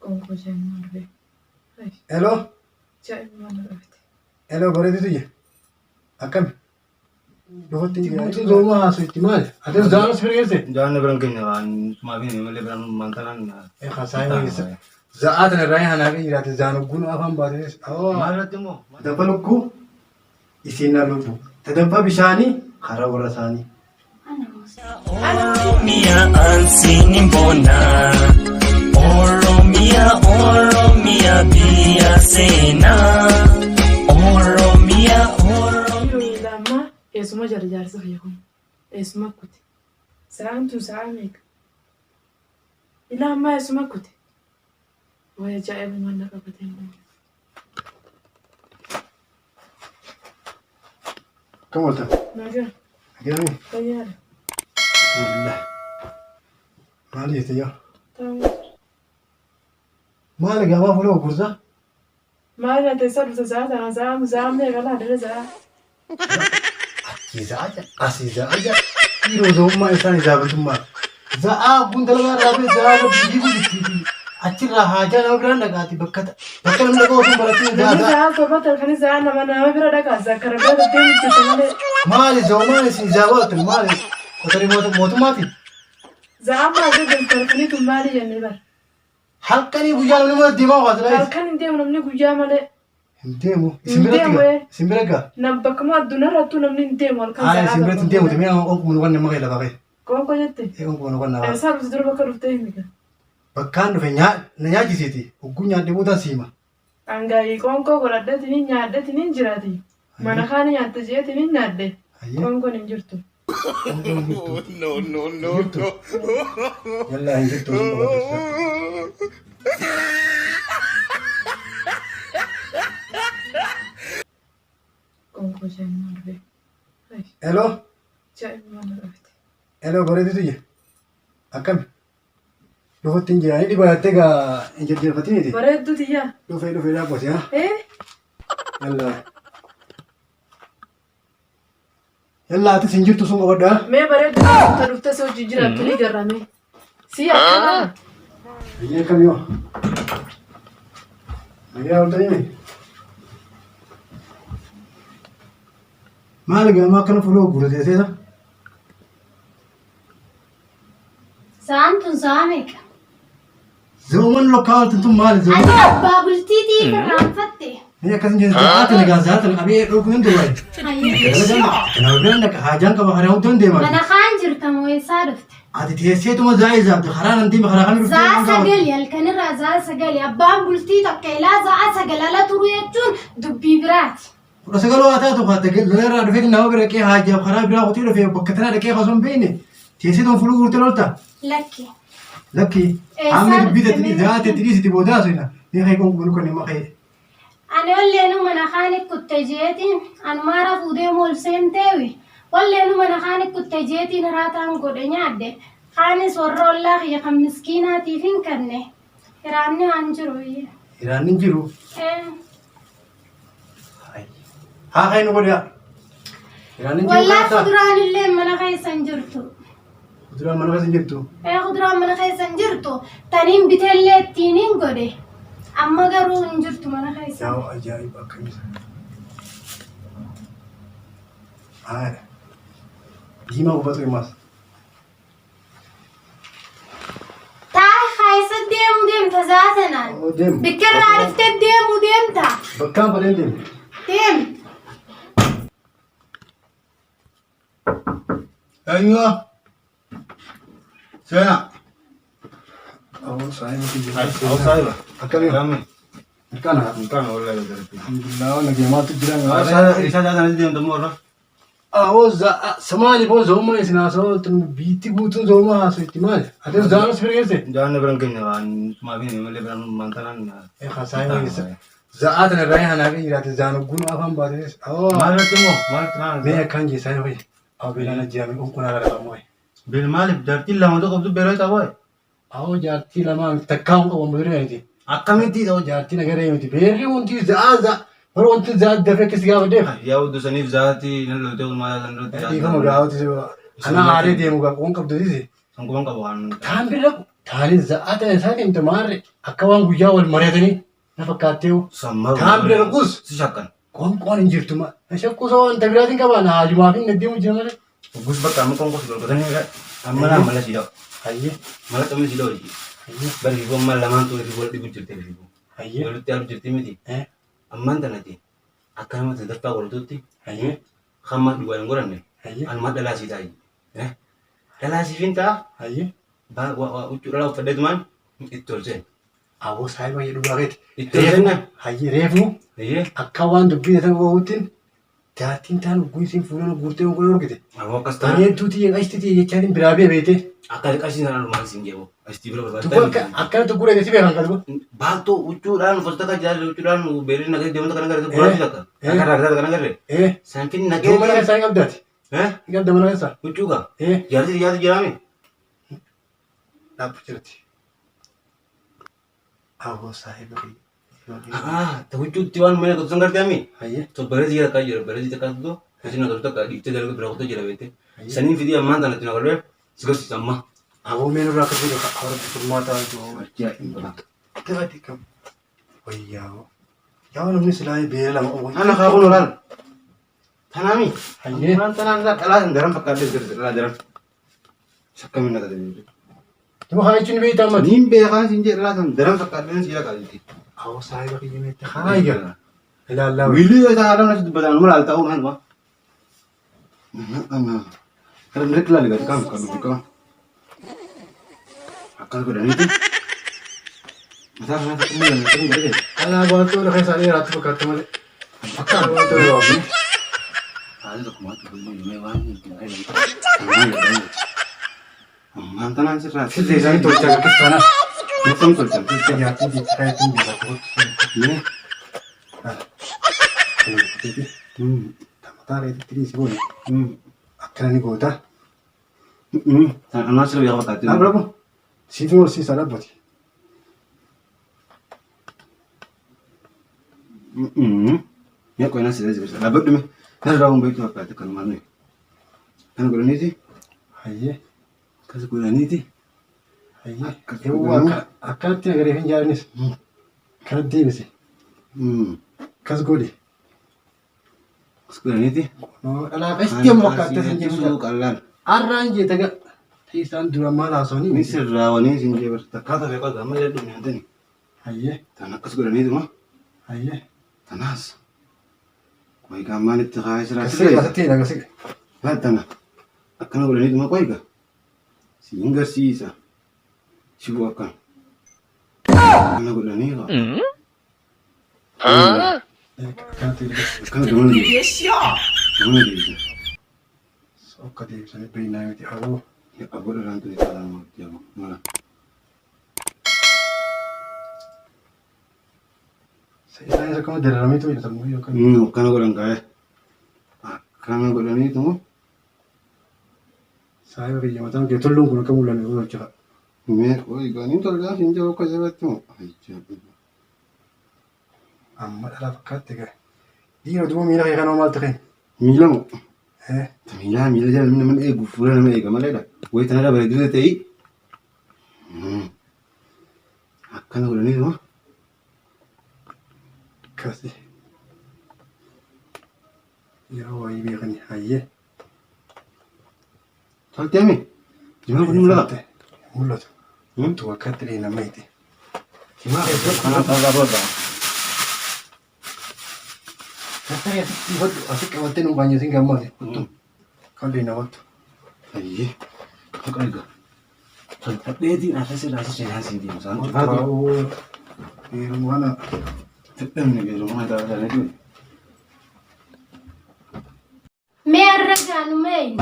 Qoonqoo ajaa'ibaa dhufe. Hello, Ajaa'ibaa na dhufte. hello bareedu tiyya. Akkami? Dhufutti hin jira. Guutuu zooma haasofti maali? Atis zaanos bira geesse? Jaanna biran keenya waan sumaa fi malee biran maantalaan. Hasaayima geesse. Za'aa tana irraa hanaaqee jiraate zaanogguun afaan baatees. Maal irratti immoo? Dabba lukkuu isiin na lubbu. Tadabba bishaanii karaa warra isaanii. Oromia ansiin bona. Oromia, Oromia biyya seenaa. Oromia, Oromia. Yeroo ammaa eessuma jara jaarsa kiyya kun eessuma kute. Sa'aan tun sa'a meeqa? Ilaa ammaa eessuma kute. Way ajaa'ibuma na qabate immoo. Akkam ooltan? Nagaa Nagaami? fayyaadha. Alhamdulillah. Maal jette yaa? Taa'u. Maal gabaa fuula gurgurtaa? Maal na teessa dhufte sa'a tana sa'a sa'a meeqa laa dhala sa'a. Achii za'a jira, asii za'a jira. Dhiiroo za'ummaa isaan izaabatummaa. Za'aa kun dalagaa irraa bee za'aa irra fiiguu jirti. Achirraa haajaa nama biraan dhaqaati bakka bakka namni dhaqaa osoo hin baratin za'a Namni za'a. sa'a torba halkanii sa'a nama nama bira dhaqaa zakkara bira deemu jirte malee. Maali za'ummaan isin izaabaatu maali? Qotarii mootummaati. Sa'a maal jedhu halkanii tun maali jennee bara. Halkanii guyyaa namni mana deemaa waa silaa. Halkan hin deemu namni guyyaa malee. Hin deemu. Isin Hin biratti deemu, gaa. eh. Isin bira gaa. Nam bakkuma addunyaa irrattuu namni hin deemu halkan Haa sa'a isin biratti hin deemu. Mee onkuma nu kan nama kee lafa kee. Qoonqoo jette. Onkuma nu kan nama. Eessaa dhufte dura bakka dhuftee himi. Bakkaan dhufe na nyaachisiiti. Hogguu nyaadhe boodaan siima. Angaayii qoonqoo godhadheetiin nyaadheetiin hin jiraati. Mana kaani nyaatte jeetiin hin nyaadhe. Hayyee. Qoonqoon hin jirtu. Qoonqoon hin jirtu. No, no, no, Hin jirtu. no. Yallaa hin jirtu. Hin qabatu. Qoonqoo ajaa'ibaa dhufe. Hello. Ajaa'ibaa na dhufte. Hello bareedu tiyya. Akkami? Dhufutti hin jira. Inni dhibayattee gaa hin jajjabeeffatiniiti. Bareedduu tiyyaa. Dhufee dhufee dhaabbate haa. Eh? Yallaa. Yallaa atis hin jirtu sun qabadhaa. Mee bareedduu ta dhuftee si wajjin jiraattu ni garra mee. Si akkana. Biyya kam yoo? Nagaya ooltanii mee? Maali gaamaa akkana fuula gurgurate seeta? Sa'aan tun sa'a meeqa? Zooman lokkaa ooltan tun maali Ati zooman? abbaa bultiitii irraanfatte. Mee akkas hin jedhu zaate nagaa zaate qabee dhoogu hin duwwaa. Kanaaf biraan dhaqa haajaan qaba karaa hundaan deema. Mana kaan jirta moo eessaa dhufte? Ati teesseetuma zaa'ee zaabde karaa nan deema karaa kamii dhuftee Za'a waan gaafatu. sagali halkanirraa za'a sagali abbaan bultii takka ilaa za'a sagal ala turu jechuun dubbii biraati. 19 waa taatu haa ta'e lola irraa dhufee nama bira dhaqee haajaaf karaa biraa kutee dhufee bakka tanaa dhaqee osoo hin beekne teesseetuma fuula guurtee lolta. Lakki. Lakki Eessaa amma dubbii dhufte tatti mee za'a tatti dhiisiti boodaa asina. Mee kee qoonqoo nu kan nama kee. Ani olleenu mana kaani kutte jeetiin anumaa rafuu deemu ol seenteewi. Olleenu mana kaani kutte jeetiin hiraataan godhe nyaadhe. Kaanis warra ollaa kiyya kan miskiinaatiif hin kenne. Hiraanni waan jiru. Hiraanni hin jiru. Eh. Haa kee nu godhaa. Hiraanni hin jiru. Wallaa kuduraan illee mana keessa hin jirtu. Kuduraan mana keessa hin jirtu. Ee kuduraan mana keessa hin jirtu. Taniin biteellee ittiin hin godhe. Amma garuu hin jirtu mana keessa. Yaa ajaa'iba akkamii. Haadha. Diimaa hubatu himas. Taa'e keessa deemuu deemta za'a sanaan. Oo, deemu. Bikka irraa dhuftee deemuu deemta. Bakkaan fadheen deemu. Deemi. Eenyu? Seenaa. Awoo saayiba kiyya. Awoo saayiba. Akkamii? Akkamii? Mirkaana. Mirkaana wallahi darbi. Alhamdulillah waan nageenyaatu jira. Isa jaatanii deemtu immoo irra. Awoo samaali boo zooma isin haasawaa ooltan biitti guutuun zooma haasawatti maali? Atis zaanos bira geesse? Jaanna biran keenya waan sumaa fi malee biran maantalaan. Hasaayima geesse. Za'aa tana irraa hanaaqee jiraate zaanogguun afaan baatees. Awoo Maal irratti immoo maal irratti maal mee akkaan jeessaa yoo fayyada. Awoo beelaan ajjeerame qonqolaa lafa moo'e. Beel maaliif jaartiin lama tokko qabdu beeloo ta'uu Awoo jaartii lamaan takkaa hin qabu biree miti. Akkamitti Awoo jaartii nagaree miti. Beerri wanti za'aa za'a. Bara wanti za'aa dafee akkasi gaafa deema. Yaa hudduu saniif zaatii nan loltee oolmaa san irratti. Dhiifama gaafatu. Ana aaree deemu gaa qoon qabdu sisi. San quban qabu waan. Taan bira dhaqu. Taanis za'aa ta'e isaa deemte maarre akka waan guyyaa wal mari'atanii na fakkaattee Sammaa. Taan bira dhaquus Si shakkan. qoonqoon hin jirtu ma. Na shakkuu soo wanta biraatiin qabaa na haajumaa fi naddeemu jira malee. Gus bakka amma qoonqoo si golgatanii amma naa mala si dha'u. Hayyee Mala qabni si dha'u hojii. hayyee Bari fi amma lamaan tuu fi wal dhibu jirte fi. hayyee Walitti yaalu jirti miti. Eh. Ammaan tanati akka nama sadaffaa godhatutti hayyee hamma dhugaa hin godhanne hayyee anumaa dhalaa sii taa'i. Dhalaa siif hin ta'a hayyee. Huccuu dhalaa uffadheetumaan itti tolcheen. Aboo saayiba baay'ee dhugaa keeti. Itti tolcheen Hayyee reefuu Hayyee. akka waan dubbii ta'e wahuutiin jaartiin taan ugguu isiin fuulaan guurtee ugguu argite. Aboo akkas ta'a. Bareedduu tiyya qashti tiyya jechaatiin biraa bee beete. Akka qashiin sana dhumaan siin jeebu. Asii bira Tukkoo akka barbaaddaa. akkana tukkuu dheedee si beekan qalbu. Baattuu huccuudhaan uffata takka jaalala huccuudhaan beelli naqee deemtu kan agarre gurraachi takka. Akka raaktaa kan agarre. Ee Sanfin naqee. duuba mana keessaa hin qabdaati. Eh? Hin qabda mana keessaa. Huccuu gaa. Ee Jaarsi jaarsi jiraame. dhaabbu jirti. Aboo saahiba kiyya. Ah, ta huccuutti waan mana qotu san gartee ammi. Hayyee To bareezi jira akka jira bareezi takka tutto. Isin naqatu takka dhiiftee dalga bira qotu jira beekte. Saniin fidii ammaan tanatti naqallee si garsiisa amma. aboo mee nurraa akka jiru horatti furmaata jiru. Dabati kam. Wayyaa. Yaa namni silaa beela lama qabu. Ana kaa kun olaal. Tanaami. Hayyee. Ammaan tanaan dhalaa san daran fakkaatee jirti dhalaa daran. Shakkamiin naqate. Duuba haa jechuun beektaa ammati. Niin beekaa siin jedhe dhalaa san daran fakkaatee si jira qajeelti. Aboo saahiba kiyya meetti haa eegala. Ilaallaa. Wiilii yoo ta'an haadha dubbatan numa laalta uumaa numa. Kana direkt laali gadi qaama kan dhufu qaba. Akkas godhaniiti. Mataa kana tokko malee namni godhe. Alaa baattuu lafa isaanii dheeraatti fakkaatti malee. Akka baattuu dheeraatti. Haala tokko maatti bullee mee waan hin ta'e. Ammaan tanaan sirraa Sirrii isaanii tolchaa akka kiristaanaa. Nuftan tolchan. Jaartiin jechuudha ittiin beekaa. Mee. Mataa reetitti dhiisi boona. Akkana ni goota. Ammaan sirra beekaa fakkaatti. Dhaabbabu. Siifi horsiisaa dhaabbati. Mee qoynaa sirra jira. Dhaabbadhu mee. Kana irraa waan beektu fakkaatti akkanumaan nuyi. Kana godhaniiti. Hayyee. Akkas godhaniiti. Hayyee. Akkas Eewwa godhanii. akkanatti agaree hin jaalanis. Kanatti deebise. Akkas godhi. Akkas godhaniiti. Dhalaa qashtii amma fakkaatti sin Sirraa jedhu. qallaan. Arraan jeeta ga. Isaan dura maal haasawanii? Ni sirraa waniin sin jee barta. Takkaa ta'e qofa amma jedhu nyaatani. Hayyee. Tan akkas godhaniituma. Hayyee. Tanaas. Qoygaa maalitti kaayee siraa Kasii sirreessa. asitti hidha kasii. Laal tana. Akkana godhaniituma qoygaa. Siin garsiisa. Shiboo akkana. Akkana godhanii. Akkanatti hidha. Akkana gamana deebisa. Gamana deebisa. Akka deebisanii beeknaa miti aboo. Aboo dhalaan tuni caalaa namatti aboo. Mala. Isaanis akkuma dararamee ta'u jedhamu yookaan. Akkana godhan kaayee. Akkana godhaniituma. Saayiba biyya mataan kee tulluun kun akka mul'anne yoo tolcha. Mee qoygaa niin tolchaa siin jiru akka jalatti moo? Amma dhala fakkaatti gahe. Dhiira duuba miila kee kanoo maal ta'e? Miila moo? Miila miila jala namni nama eegu fuula nama eega maleedha. Wayi tanarra bareedduu ta'ii. Akkana godhaniituma. Akkasi. Yeroo wayii beekani hayyee. Tolteemi. Jimaa kun mul'ata. Mul'atu. Tu akkatti dheena meeti. Jimaa kana kanarraa booda. Daftari asitti hodhu asitti qabattee nu baanyee siin gammaate. Kan dheena wattu. Ayyee. Tuqa egaa. Tolfadheetiin asirraa asirraa seenaa siin deemu. Isaan cufaatu. Yeroo kana Dadhabne beelummaa taa'aa jiru. Mee har'a gaanumeen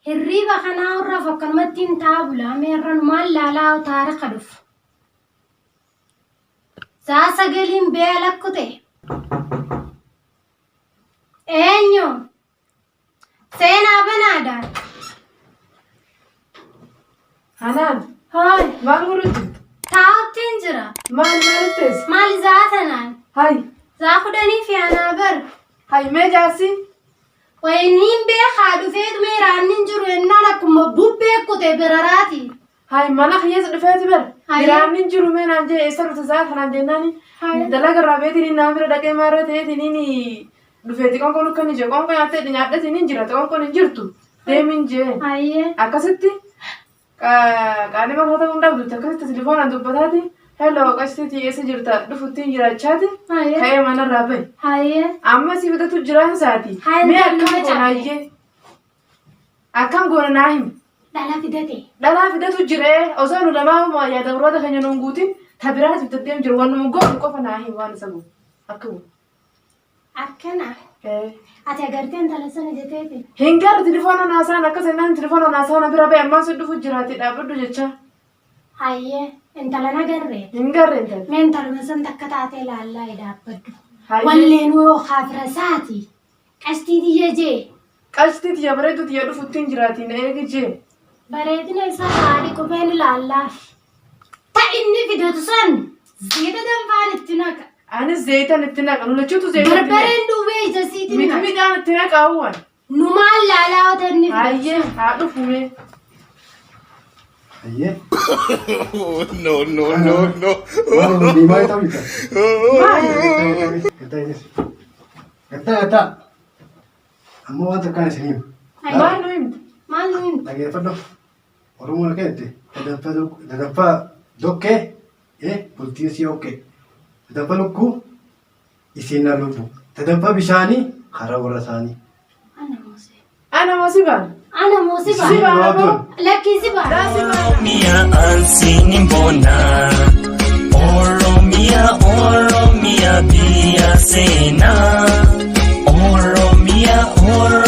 hirriiba kanaa irraa akkanumatti hin taabula. Mee har'a numaan laalaa taarika dhufu. Saa sagaliin bee lakku ta'e. Eenyu? Seenaa banaadha. Hanaan Hooy, maal godhu jirtu? taa'uttiin jira. Maal maaliif teesse? Maal zaa tanaan? Hay Zaa kudhanii fi anaa bar. hay mee jaarsi? Wayiniin beekaa dhufeetu mee raannin jiru ennaan akkuma bubbee kute biraraati. Hay mana kiyyeessa dhufeeti bar. Haye. Diraamni hin jiru mee naan jee eessa dhufte sa'a kanaan jennaani. Haye. Dalaga irraa beetiin naan bira dhaqee maarra ta'eetiin dhufeeti qoonqoon akka ni jee qoonqoo nyaattee nyaadheetiin hin jira qoonqoon hin jirtu deemin jee. Hayyee. Akkasitti qaalii mataa ta'uu hin dhabdutti akkasitti telefoonaan dubbataati. Hello qashtiitii eessa jirta dhufutti hin jiraachaati. Haye. Ka'ee manarraa bahe. Hayyee. Amma si fidatu jiraan isaati. Haye, Mee nama akkam cabe. goonaayyee? Akkam goona naa himi. Dhala fidate. Dhalaa fidatu jiree osoo nu lamaa yaada muraata keenya nuun guutin ta biraas bitaddeem jiru waan nu goonu qofa naa himi waan isa goonu. Akka goonu. Akkana. Ati agartee intala sana jetteeti. Hin garri telefoona naasaan akkas jennaan telefoona naasaan bira bahe ammaan sun dhufu jiraate dhaabbadhu jecha. Hayyee. Intala nagarree. Hin garre intala. Mee intaluma san takka taatee laallaa dhaabbadhu. Hayyee. Walleen hoo kaafira isaati. Qashtii tiyya jee. Qashtii tiyya bareedu tiyya dhufutti hin jiraatiin eegi jee. Bareedina isaa haadhi qubeen ilaallaaf. Ta inni fidatu san zayita danfaan itti naqa. Anis zayitan itti naqa nu lachuutu zayita itti naqa. Barbareen duubee ija siitiin naqa. Mixmixaan itti naqa hawwan. Nu maal laalaa yoo ta'e inni fidatu Hayyee san. haa dhufu mee. Hayyee. No, no, no, no. Maal diimaa ta'uu jira. Maali? Gattaa gattaa gattaa. Ammoo waan takkaan isin hima. Maal nu himte? Maal nu himte? Dhageeffadhu. Oromoon akka jette dadanfaa dokkee bultiin sii okkee. Dadanfaa lukkuu isiin na lubbu. Dadanfaa bishaanii karaa warra isaanii. Ana moosee. Ana moo si baana? Ana moosee Si baana. baana moo? Lakkii si baana. Daa si baana. Oromia ansiin bona. Oromia, Oromia biyya seenaa. Oromia, Oromia.